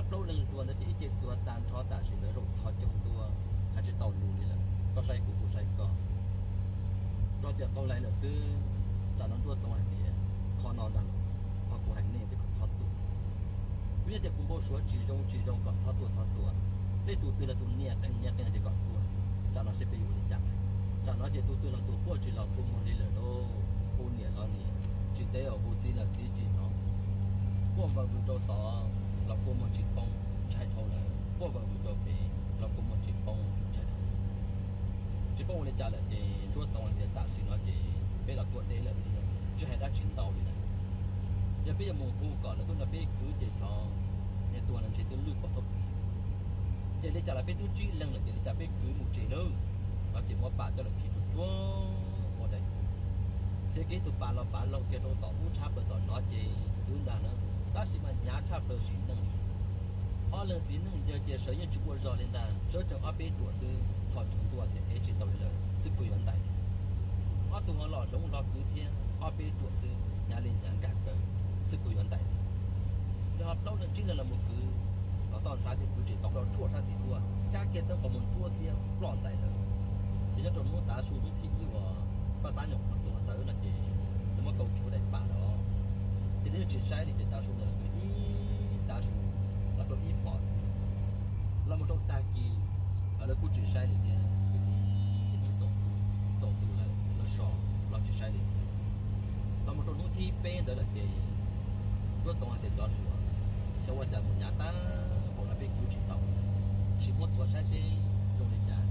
Plaub leeg hluas ntawd ces ib ce tuag tag nrho tam sim ntawd zaum txhos caug ntua, hais tsis tau lus li lawm, koj saib kuv kuv saib koj. Tso tias qaug lais lawm xwb. Tsam no Ntsuab Txoov hais tias, qhov no ntag, qhov kuv hais nej tias kom txhob tuaj. Kuv yeej tias kuv npau suav tsis zoo tsis zoo kom txhob tuaj txhob tuaj. Tej tus twg los tus niam qees niam qees tias kom tuaj. Tsam no seb peb yuav ua li cas. Tsam no ces tus twg los tus quaj tsis los kua muag li lawm lauj. Hu niam los niam tsis teb, hu txiv los txiv tsis hnov. Quaj vawg vwg rau tod los kua muag tsis poob, ntshai dhau lawm. Quaj vawg vwg rau pem los kua muag tsis poob, ntshai dhau. Tsis paub ua li cas lawm ces Ntsuab Txoov hais tias tam sim no ces peb los tuaj deb lawm thiab, tsis hais dab tsi ntau li na. Yog peb yuav mus hu kom lawv tuaj nrog peb kwv ces xyov, niag tuag no ntshe twb lwj pov thoob kis. Ces li cas los peb twb tsib leeg lawm ces li cas peb kwv mus tsev nawb. No ces muab pam coj los tsis tsuag tsuag ua daim txiav kev tus pas los pav laug kiag rau tom ub tshab plaws tom no ces twb ntag na. Tab sis mas hnyav tshaj plaws sim neej li. Ob leeg txiv neej yawg ces sawv yeej tsis ua zog li ntag, sawv tsees ob peb ruam xwb, txhos caug ntua tias ev tsis tau li lawm xwb pwg yuav ntais. Ob tug ho los hloov hlo kwv thiab, ob peb ruam xwb, hnyav li hnyav nkag kaws xwb pwg yuav ntais. Nws ho plaub leeg tsib leeg los mus kwv, los toj ntxhab thiab kwv tsis tau, los tshuaj sab tim tuaj, kab kiag teeb qos mus ntsuab xiab ploj ntais lawm. Ces nyob rau hnub tav su hnub thib ib uas Paj Xab Nyoog Qhuav tuag ntawd no ces lawv muab tau tshuav daim pam los, ces lawv yeej tsis saib li ces tav su ntawd los kwv ib tav su los rau ib hmos thiab. Los mus rau tag kis lawv kuj tsis saib li thiab, kwv ib hnub thaum, thaum twg lawm lawv so los tsis saib li thiab. Los mus rau hnub thib peb ntawd lawm ces Ntsuab Txoov hais tias cov hluas, xyov ua cas mus hnyav tag npaum no peb kwv tsis tau, sim muab thuav saib seb zoo li cas.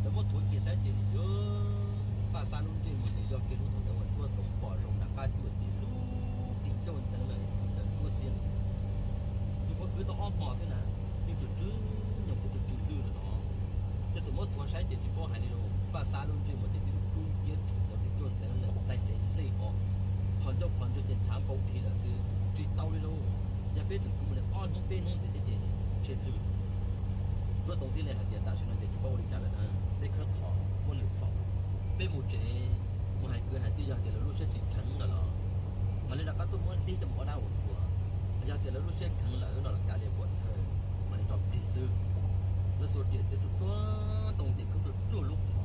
Lawv muab thuav kiag saib ces yog Paj Xab lub ntsej muag ces yog kiag lub thaum ntawd uas Ntsuab Txoov pom zoo nram qab cuaj tib lub tim ncauj ntxeev lawm tus ntawd ntsuab xiab. Nws qhuav kwv tau ob hmos xwb na, yeej tsw tsw nyoog thiab tsw tsw lwj lawm no. Ces txawm muab thuav saib ces tsis paub hais li lauj, Paj Xab lub ntsej muag ces tib lub kub nciab rhwm ntawd tim ncauj ntxeev lawm daig nplej nplej ho, qhov ncauj qhov ntswg ces ntshav npau dhi lawm xwb, tsis tau li lauj. Yog peb tseem kwv mus li ob hnub peb hnub ntxiv thiab ces ntshe lwj. Ntsuab Txoov thiaj li hais tias tam sim no ces tsis paub ua li cas lawm na, peb khawb qhov muab nws faus, peb mus tsev, mus hais kwv hais tij, yog tias lawv lub siab tsis kheev no los mam li rov qab tuaj muab hlib coj mus ua dab ua thuav. Yog tias lawv lub siab kheev lawm no los kav liam puam thawj, mam li tso plig xwb. Lawv xuas riam txiav tsuj tsuag ntoo ces khawb tsuj tsuag lub qhov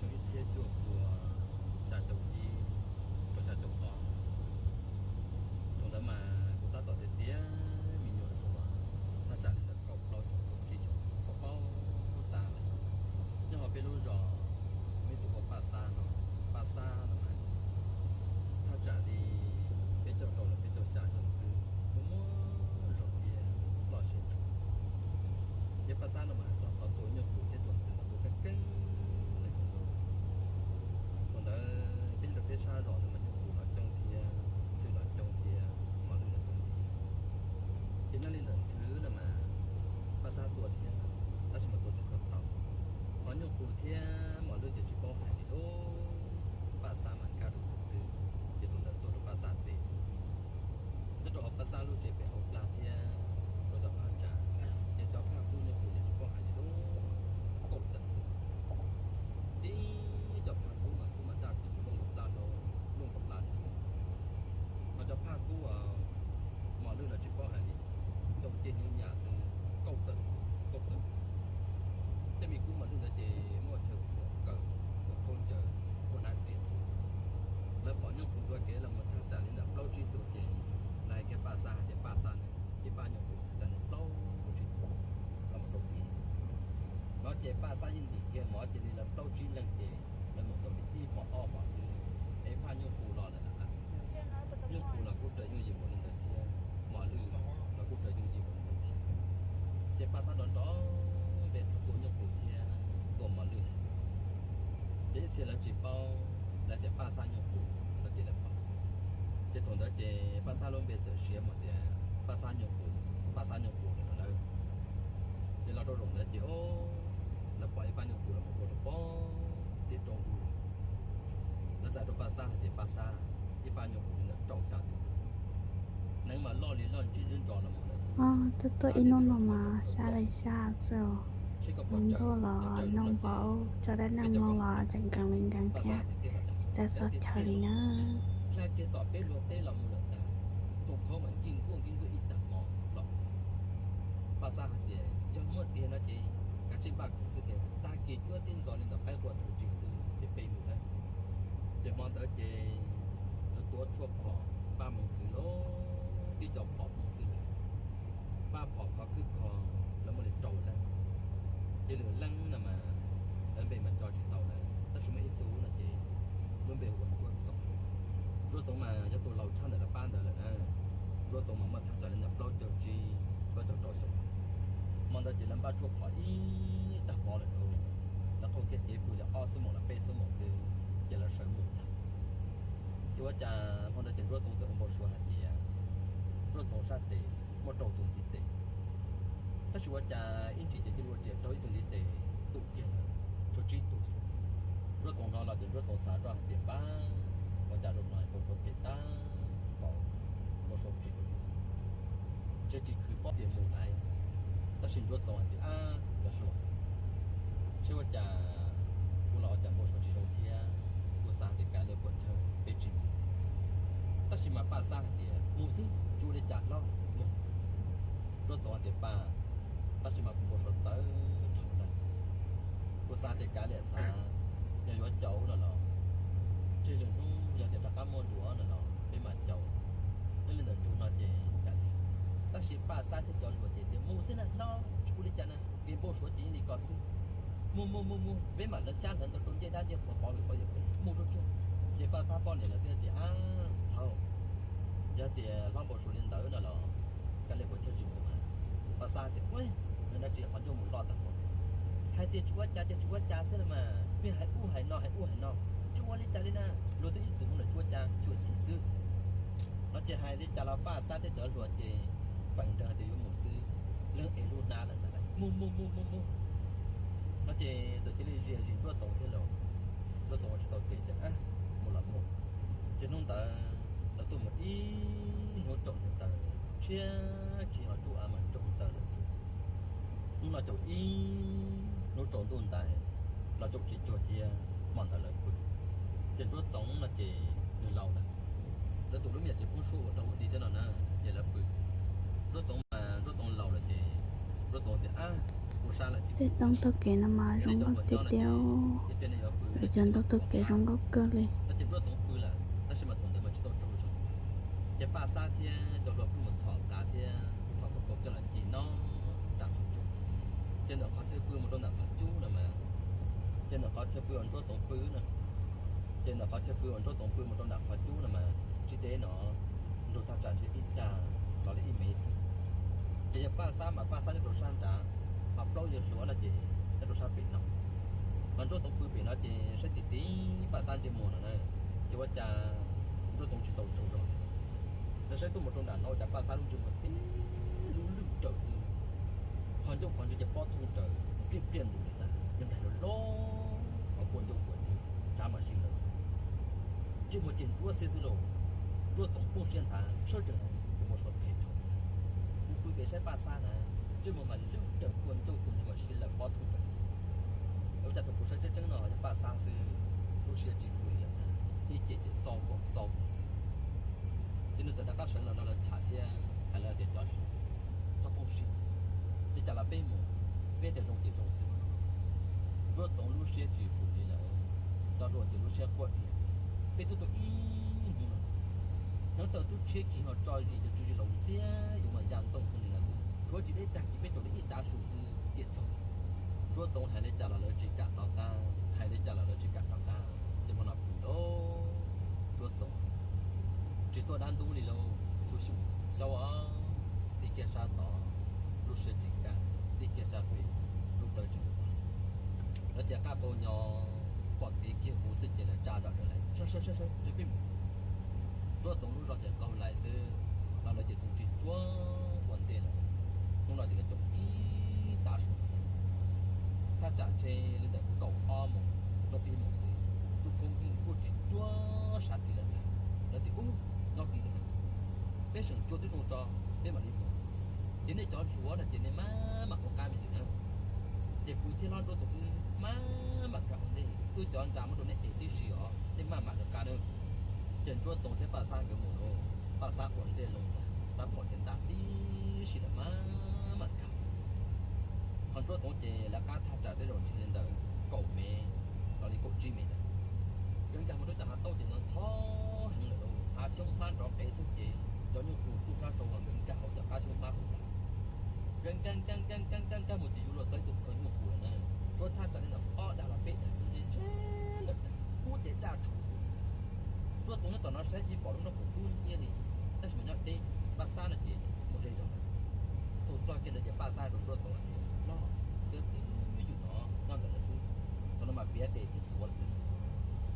Xyoo ib txhiab cuaj pua xya caum ib, rau xya caum ob. Thaum ntawd mas kuv tab tom tiav tiav me nyuam zoo, thaj tsam li ntawm kaum plaub xyoo kaum tsib xyoo, paub paub tas lawm. Nyob hauv peb lub zos muaj ib tug hu ua Paj Xab no, Paj Xab no mas thaj tsam li peb caug rau los peb caug xya xyoo xwb, muaj muaj zoo thiab loj siab ntshua. Ces Paj Xab no mas hais txog qhov tua nyuj qus thiab tua ntxhw ntawd tua keej keej li. Thaum ntawd peb nyob rau peb sab zos ntawd mas nyuj qus los coob thiab, ntxhw los coob thiab, mos lwj los coob thiab. Ces nyob li ntawm ntxhw no mas Paj Xab tua thiab, tab sis mas tua tsis tshua tau. Ho nyuj qus thiab mos lwj ces tsis paub hais li lauj. Paj Xab mas nkag rau tus twg ces tus ntawd tuag rau Paj Xab tes xwb. Nyob rau hauv Paj Xab lub tsev pem hauv plag thiab rau cov phaj tsa, ces cov phaj kub nyuj qus ces tsis paub hais li lauj, kaum tawm tuaj. Tib cov phaj kub mas kub mas daj rhuv looj nkaus plab hlau, looj nkaus plab hlau. Ho cov phaj kub mos lwj los tsis paub hais li, caum ceg nyuj nyam xwb, kaum tawm, kaum tawm. Tej me kub mos lwj ntawd ces muaj chaw khuam kawm, khuam khaub ncaws, khuam hnab riam xwb. Lawv pom nyuj qus dua kev los mus thaj tsam li ntawm plaub tsib tug ces lawv hais kiag Paj Xab hais tias Paj Xab na, ib pab nyuj qus thaj tsam li plaub tsib tug los mus rau tid. No ces Paj Xab yeej ntim kiag mov cia li lawv plaub tsib leeg ces lawv mus tau li ib hmos ob hmos xwb, es phaj nyuj qus los lawm na. Nyuj qus los kuj raws yooj yim npaum li ntawd thiab, mos lwj los kuj raws yooj yim npaum li ntawd thiab. Ces Paj Xab nrov nrov npe thaum tua nyuj qus thiab tua mos lwj. Ces ib txhia lawv tsis paub, lawv tias Paj Xab nyuj qus, lawv ces lawv paub. Ces thaum ntawd ces Paj Xab lub npe txawm siav mus tias Paj Xab nyuj qus, Paj Xab nyuj qus lawm no lawm. Ces los rau zaum ntawd ces lawv pom ib pab nyuj qus los mus ua rau pem tim roob ub. Lawv txais rau Paj Xab hais tias Paj Xab, ib pab nyuj qus li ntawm rau xya tus, neev mas loj li loj ntsig ntsig ntso los mus lawm xwb. Tuaj tuaj ib hnub no mas sab li sab xwb os. Ntuj los nug npaum, tso dab neeg mloog los tseem nkees li nkees thiab, tsis txawj txog chaw li na. Hla kiag tom peb luag teb los mus lawm tag, rooj khaub mas nkig nkuaj nkig nkuaj ib tag hmo los. Paj Xab hais tias yog muaj tiag no ces kav tsij npaj khoom xwb tiag, tag kis cuab tib ntxov li ntawm qaib qua thaum tsig xwb ces peb mus lawm. Ces hmo ntawd ces lawv tuav tshuaj phom npaj mus txwv lawm, tib co phom mus txwv lawm, npaj phom khov khwb kho, lawv muaj li rau leej. Ces lwm leej no mas lawv npe mas nco tsis tau lawm, tab sis muaj ib tug no ces lub npe hu ua Ntsuab Txoov. Ntsuab Txoov mas yog tus laus tshaj ntawm lawv pab ntawd lawm na. Ntsuab Txoov mas muaj thaj tsam li ntawm plaub caug tsib, plaub caug rau xyoo. Hmo ntawd ces lawv npaj tshuaj phom ib tag hmo lawm, lawv qaug kiag cev pw li ob xuab moos los peb xuab moos xwb ces lawv sawv mus tag. Ces ua cas hmo ntawd ces Ntsuab Txoov txawm ua npau suav hais tias Ntsuab Txoov sab tes muaj rau tus ntiv tes, tab sis ua cas ib ntsis ces cia li ua riam rau ib tug ntiv tes tum kiag ntawd tshuav tsib tug xwb. Ntsuab Txoov hnov los ces Ntsuab Txoov xav zoj hais tias npab, ua cas zaum no npau suav phem tag npaum, npau suav phem ntshe tsis khwv pob tias mus lawm. Tab sis Ntsuab Txoov hais tias ab, cov hluas, seb ua cas kuv los ua cas npau suav tsis zoo thiab, kuv xav hais tias kav liam puas chawj peb tsis mus. Tab sis mas Paj Xab hais tias mus xwb, tsis ua li cas hlob, mus. Ntsuab Txoov hais tias Paj, tab sis mas kuv npau suav txawv dhau lawm, kuv xav tias kav liam xav, yog yuav caum no los, tseg lwm hnub yog tias rov qab muaj dua no los peb mam caum. Nyob li ntawm ntsuag no ces kav liam. Tab sis Paj Xab thiab cov hluas ces tias mus xwb na hlob, tsis ua li cas na, kev npau suav ces yeej li ko xwb. Mus mus mus mus, peb mam hlawv xyab hlawv ntoo rau ncej dab ncej qhuav pov hwm pov yawm peb mus rau tsuag. Ces Paj Xab poj niam lawv twb tias ab thaum, yog tias hlob npau suav li ntawd no los kav liam puas chawj tsis mus mas. Paj Xab tias ua li dab tsi qhov ncauj mus loj tag npaum, hais tias tsis ua cas ces tsis ua cas xwb los mas, pheej hais ub hais no hais ub hais no, tsis ua li cas li na, luag twb ib txwm mus lawm tsis ua cas, xyuam xim xwb. No ces hais li cas los Paj Xab thiab cov hluas ces peem nrees hais tias yuav mus xwb, leej ev lub hnab lawm ntag, mus mus mus mus mus. No ces txawm cia li zia zis Ntsuab Txoov thiab lauj. Ntsuab Txoov ua tsis tau kev ces mus los mus. Ces hnub ntawd lawv tuaj mus ib hnub tsaus ntuj taws, tshiab tsis ho tsuj av mas ntsoog ntxaws lawm xwb. Hnub no caum ib hnub tsaus ntuj ntais los caum tsis cuag thiab, hmo ntawd lawv pw. Ces Ntsuab Txoov no ces nws laus lawm, lawv tus lub me nyuam tsev poob suab ua rau ua di thiab no na, ces lawv pw. Ntsuab Txoov mas Ntsuab Txoov laus lawm ces Tej toob taug kev no mas zoo nkauj tiag tiag, lawv cov ntoo taug kev zoo nkauj kawg li. Ces Paj Xab thiab cov hluas pheej mus txhom qav thiab txhom khaub kaus coj los ci nyob nram qhov cub. Ces ntawm qhov chaw pw mus rau nram qhov cub no mas, ces ntawm qhov chaw pw uas Ntsuab Txoov pw na, ces ntawm qhov chaw pw uas Ntsuab Txoov pw mus rau nram qhov cub no mas tsis deb no, nrug thaj tsam ntshe ib cag los li ib mev xwb. Ces yog Paj Xab mas Paj Xab nyob rau sab nrad, ho plaub yawg hluas no ces nyob rau sab pem no. Mas Ntsuab Txoov pw pem no ces saib tim tim Paj Xab ntsej muag no na, ces ua cas Ntsuab Txoov tsis tau tsaug zog li. Lawv saib tuaj mus rau nram no ua cas Paj Xab lub ntsej muag tib lub lwj raws xwb, qhov ncauj qhov ntswg ces pob thooj raws pliaj pliaj ntus li ntag, yog nplaig loj loj ho kua ncauj kua ntswg, tsav mas sib law xwb. Ntsej muag ces ntsuab xiab xwb lauj. Ntsuab Txoov poob siab nthav sawv tsees ntawd ces muaj suab phem dhau li ntag. Mus pw pem saib Paj Xab na, ntsej muag mas lwj raws kua ncauj kua ntswg mas sib law pob thooj raws xwb. Ua cas thaum kuv saib tseeb tseeb no yog Paj Xab xwb, lub siab tsis fwj li lawm ntag, ib ce ces xauj voog xauj voog xwb. Ces nws txawm rov qab sawv los nrog lawv tham thiab hais lawv tias cov hluas, txhob poob siab, li cas los peb mus, peb tias zoo ces zoo xwb. Ntsuab Txoov lub siab tsis fwj li lawm, cov hluas ces lub siab quaj tias peb twb tuaj ib hnub no, hnub tawm tub tshiab kis ho tso zis cov tsw zis laus ntxiag yuav mas ya ntoo rau li no xwb, tshuav tsis deb tag kis peb tau li ib tav su xwb ces txog. Ntsuab Txoov hais li cas los lawv tsis kam rov qab, hais li cas los lawv tsis kam rov qab, ces hmo no pw lauj. Ntsuab Txoov tsis tuaj dab ntub li lauj, txhua xyoo xyov tig kiag sab tod lub siab tsis kaj, tig kiag sab pem lub plawv tsis nqua li. Lawv ces qab qau nyo pom kev kiag huv xwb ces lawv tsa zom zaws lawm, sawv sawv sawv sawv peb mus. Ntsuab Txoov lub zog ces qaug lais xwb, los lawv ces tus tsis tsuag ua ntej lawm. Hnub no ces lawv caum ib tav su no lawm, thaj tsam ntshe li ntawm kaum ob moos rau ib moos xwb, tsuj khoob yeej kuj tsis tsuag sab tid lawm ntag. Lawv tias ub, nyob tid lawm, peb seem cua twb zoo tso, peb mam li mus. Ces nej cov hluas no ces nej maj mam ua qab me ntsis na, ces kuv thiab hlob Ntsuab Txoov wb maj mam nkag ua ntej, wb cov nra muab rau nej ev tib si os, nej maj mam lawv qab nawb. Ces Ntsuab Txoov thiab Paj Xab nkawd mus lauj, Paj Xab ua ntej loo ntag, rab phom ces nta tib si lawm maj mam nkag. Ho Ntsuab Txoov ces lawv qab thaj tsam tej zaum ntshe li ntawm kaum mev los li kaum tsib mev ntag. Nkawd nkag mus rau cov hav tauj ces ntxhov ntxhov heev lawm lauj, hav xyoob hmab nrov qev xwb ces cov nyuj qus tsuj sab saud uas nkawd nkag hauv cov qab xyoob hmab puv ntag. Nkawd nkag nkag nkag nkag nkag nkag mus ces yuav luag txog ib tug khawv nyuj qus lawm na, tshuav thaj tsam li ntawm ob dag los peb dag xwb, ntshe ntshe lawm ntag, kub ces daj tshuv xwb. Ntsuab Txoov nyob tom no saib tsis pom lub nrob qaum dub nciab li, tab sis mas nyob deb, Paj Xab no ces mus ze zog lawm. Thaum txog kiag ntawd ces Paj Xab rau Ntsuab Txoov hais tias, hlob, peb twb ywm no nyob ntawm lawv xwb, thaum no mas piav tes thiab xuav lawm xwb.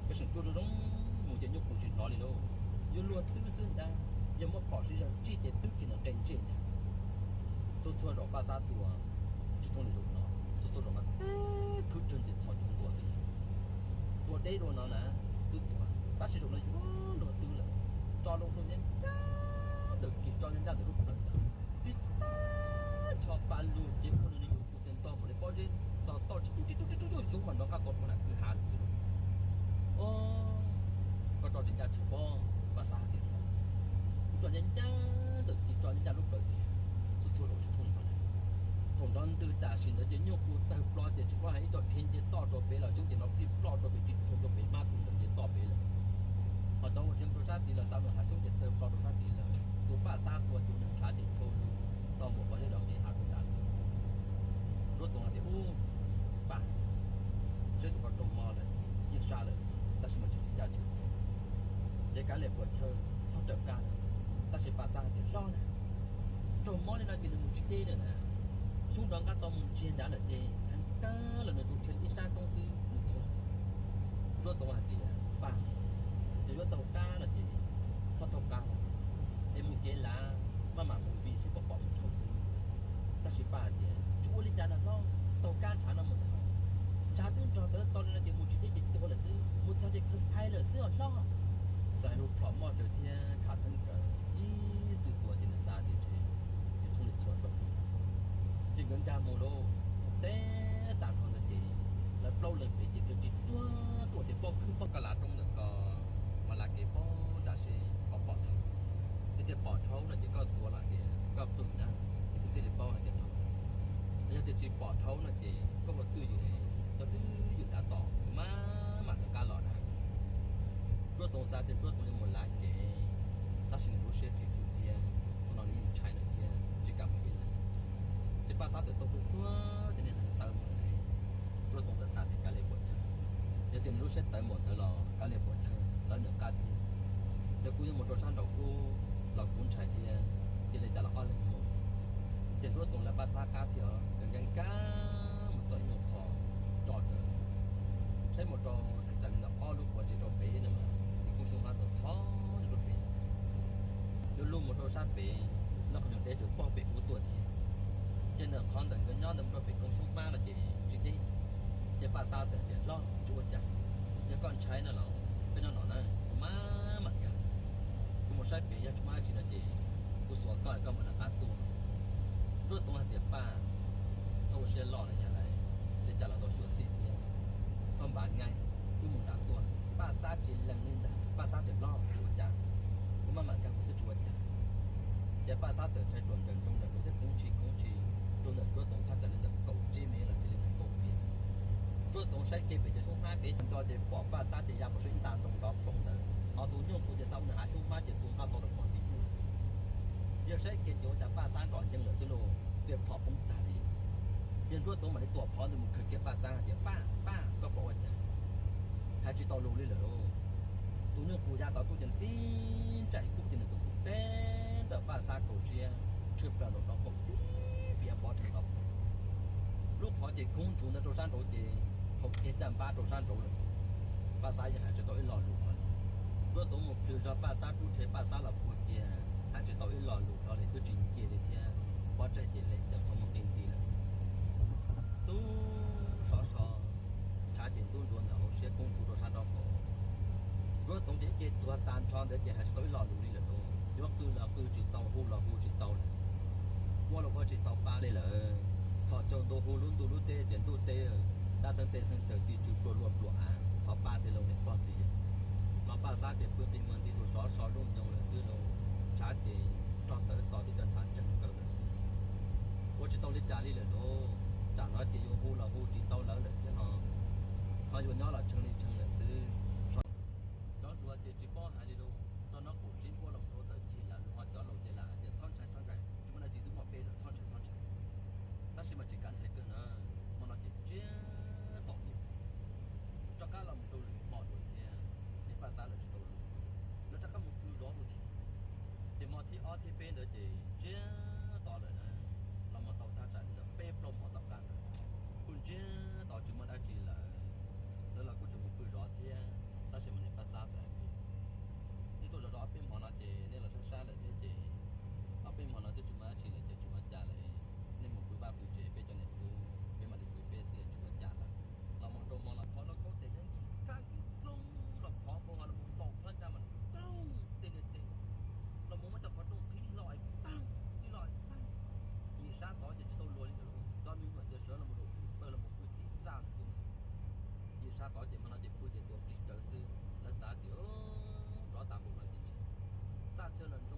Peb seem cua zoo zoo mus ces nyuj qus tsis hnov li lauj, yuav luag twb xwb ntag, yog muab phom siv zog tsij ces twb kiag ntawm qe ntsej ntag. Txhua txhua zaus Paj Xab tua tsis thooj li zaum no, txhua txhua zaum mas teb khwb rwg ntxim txhos cuag nkuas xwb. Tua deb dua no na twb tuag, tab sis zaum no yuav luag twb lawm. Tso loo rau ncaj ncaj ntawm kis, tso ncaj ncaj ntawm lub plawv ntag, tib tag nrho pa lug ces ua nws nyuj qus ces ntog npaum li pob zeb, ntog toj tsis tub tsis tub tsis tub xyoob mas nrov nqaj tau rau nram kwj ha lawm xwb lauj. Koj tso tsis ncaj tsam pob, Paj Xab hais tias, kuv tso ncaj ncaj ntawm kis, tso ncaj ncaj lub plawv tiag, txhua txhua zaus tsis thooj li no lawm. Thaum nrov ntwg tam sim ntawd ces nyuj qus tawg plho ces tsis paub hais ib co rhia nce toj rau pem los xyoob ces nrov plig ploj rau pem tsis rhuav rau pem hmab tus ntawd nce toj pem lawm. Ho cov uas rhia mus rau sab tid los xav mus hav xyoob ces tawg plho rau sab tid lawm. Tus Paj Xab tua ces ua nws ntshav ces tshau lug tog npaum pob zeb los nce hav rau nrad lawm. Ntsuab Txoov hais tias, ub, Paj, saib tus ko raug mob lawm, yeej sab lawm, tab sis mas tsis tsis ncaj tsis tshua, ces kav liam puam chawj txhob raws qab lawm. Tab sis Paj Xab hais tias, hlob na, raug mob li no ces nws mus tsis deb lawm na, xyoob nrov nqaj tau mus ntsiag nrad lawm ces heev kawg los nws tsuas rhia ib sab roob xwb mus tau lawm. Ntsuab Txoov hais tias, Paj, yog yuav taug qab no ces txhob taug qab lawm, es mus kev lav maj mam mus vij seb puas pom mus dhau xwb. Tab sis Paj hais tias, tsis ua li cas no hlob, taug qab ntshav no mus ntag, ntshav twb nrog tawv to li no ces mus tsis deb ces tuag lawm xwb, mus txog ces khaws phais lawm xwb os hlob. Txawm hais lus plhom moj tsawv thiab khav theeb tsawv ib txwm tua ces nws xav tias ntshe yuav thooj li txhua zaus. Ces nkawd nkag mus lauj, teb tag nrho ntawd ces lawv plaub leeg pem ces nkawd tsis tsuag tuaj tias pob khwb pob ka lav roob ntawm ko mas lav kev pob nram seb pom pom dhau. Yog tias pom dhau no ces koj xuav los tias koj qw na, ces kuv thiaj li paub hais tias dhau. twj ywm, cov twj ywm dav tom maj mam rov qab los na. Ntsuab Txoov xav tias Ntsuab Txoov yuav mus lav kev, tab sis nws lub siab tsis txwm thiab, qhov no nws yeej ntshai lawm thiab tsis kam mus ib leeg. Ces Paj Xab txawm taug tsuag tsuag cov niag hneev tawv mus lawm. Ntsuab Txoov txawm xav tias kav liam puam chawj, yog tias nws lub siab tawv mus ntawd los kav liam puam chawj lawv nws qab thiab. Yog kuv yuav mus rau sab nraud ub los kuv ntshai thiab, cia li cas los ob leeg mus. Ces Ntsuab Txoov lawv Paj Xab qab thiab nkag nkag mus txog ib nyuag qho roj rawv, saib mus rau thaj tsam li ntawm ob lub quav tsev rau pem no mas ib koob xyoob hmab txhob txhob rau pem. Lub lub mus rau sab pem, lub qhov nyuag deb tseem pog pem ub tuaj thiab. Ces ntawm qhov ntawm nkawd nyob ntawd mus rau pem koob xyoob hmab no ces tsis deb. Ces Paj Xab txawm tias, Hlob, tsis ua cas, yog koj ntshai no los koj nyob no na, kuv maj mam nkag. Kuv mus saib pem yog tsis muaj dab tsi no ces kuv xuas koj es koj mam rov qab tuaj. Ntsuab Txoov hais tias, Paj, txhob ua siab loj na yog lawm, li cas los tau xyuam xim thiab, txhob npav nqaij, wb mus nram tuaj. Paj Xab tsis lees li ntag, Paj Xab tias, Hlob, tsis ua cas, kuv maj mam nkag mus xwb tsis ua cas. Ces Paj Xab txawm rhais ruam nrawm nroos nrawm nroos thiab khoob tshis khoob tshis rau ntawm Ntsuab Txoov thaj tsam li ntawm kaum tsib mev los sis li ntawm kaum mev xwb. Ntsuab Txoov saib kiag pem cov xyoob hmab kev nco ces pom Paj Xab ces ya pov saum ib nta ntoo nrov poog ntawd, ho tus nyuj qus ces xav ua nws hav xyoob hmab ces tus nqaj tau rau pog tim ub. Yog saib kiag ces ua cas Paj Xab nrom ncees lawm xwb lauj, tias phom poob tag li. Yog Ntsuab Txoov mam li tuam phov ntws mus khawm kiag Paj Xab hais tias, Paj, Paj, koj pom ua cas? Hais tsis tau lus li lawm lauj. Tus nyuj qus ya tod tuaj ces tib ntsais kub ces nws tus kub teb ntawm Paj Xab kaum siab, tshwj plaws nraum no qaum tib fiav pov rhees nrov poog. Lub qhov ces khoob ntsuv ntawd rau sab nraud ces haus kiag caj npab rau sab nraud lawm xwb. Paj Xab yeej hais tsis tau ib lo lus hlo li. Ntsuab Txoov mus plhws zog Paj Xab rub rhe Paj Xab los puag kiag, hais tsis tau ib lo lus hlo li, twb tsis nce li thiab, pov tseg ces lem cawm qhov muag nqi nti lawm xwb. Tub sov so, ntshav ces ntub ntsuav ntawm hauv siab koob ntsuv rau sab nraub qaum. Ntsuab Txoov ces ib ce tuag tag nrho ntawd ces hais tsis tau ib lo lus li lawm lauj. Yuav qw los qw tsis tau, hu los hu tsis tau lawm, ua los ua tsis tau pa li lawm. Txhos caug ntu hu lub ntuj lub teb ces ntuj teb, dab xeeb teb xeeb chaw ti tsw plua luaj pluas av, thov pab thiaj li niam pog txiv yawg. Los Paj Xab ces pw qis muag nti tus sov so zooj nyoos lawm xwb lauj. Ntshav ces rog tawv tos tib co ntshav ntseeg kaws lawm xwb. Ua tsis tau li cas li lawm lauj, tsam no ces yuav hu los hu tsis tau lawv lawm thiab ho, ho yuav nyob los tshee li tshee lawm xwb. Cov hluas ces tsis paub hais li lauj, rau no qaum sib npuab los rau tawm cig lawm, ho cov laus ces lam hais tias txhob ntshai txhob ntshai, tsis muaj dab tsi twb muaj peb lawm, txhob ntshai txhob ntshai. Tab sis mas tsis kav ntshai kawg na, hmo no ces ntsiag to ib hmo, rov qab los mus rau lwm hmo dua thiab, niam Paj Xab lawv tsis tau lus, lawv rov qab mus pw zov dua thiab. Ces hmo thib ob thib peb ntawd ces ntsiag to lawm na, los mus tau thaj tsam li ntawm peb plaub hmo tom qab ntawd, kuj ntsiag to tsis muaj dab tsi lawm, lawv los kuj tseem mus pw zov thiab. Tab sis mas niam Paj Xab txawm hais tias, nej tuaj zov zov ob peb hmo no ces nej los sab sab lawm thiab ces ob peb hmo no twb tsis muaj dab tsi lawm ces tsis ua cas lawm, nej mus pw vaj pw tsev, peb cov niam tub peb mam li pw peb xwb, tsis ua cas lawm. Los mus rau hmo los qhov lauj kaub tes neeg nkig kab nkig dloog los qhov npoo ho los mus ntaus phab ntsa mas kloog tej niag teg, los mus muab cov qhov rooj qhib hlo es paag, qhib hlo es paag. Yim sab tod ces tsis tau luag li lawm, cov me nyuam ces sawv los mus zaum tshwm pawg los mus pw tib txaj ntxwv. Yim sab tod ces hmo no ces pw ces tuav plig rawv xwb, lawv xav tias nrov tas npaum no ces ntshe txaj chaw los nrog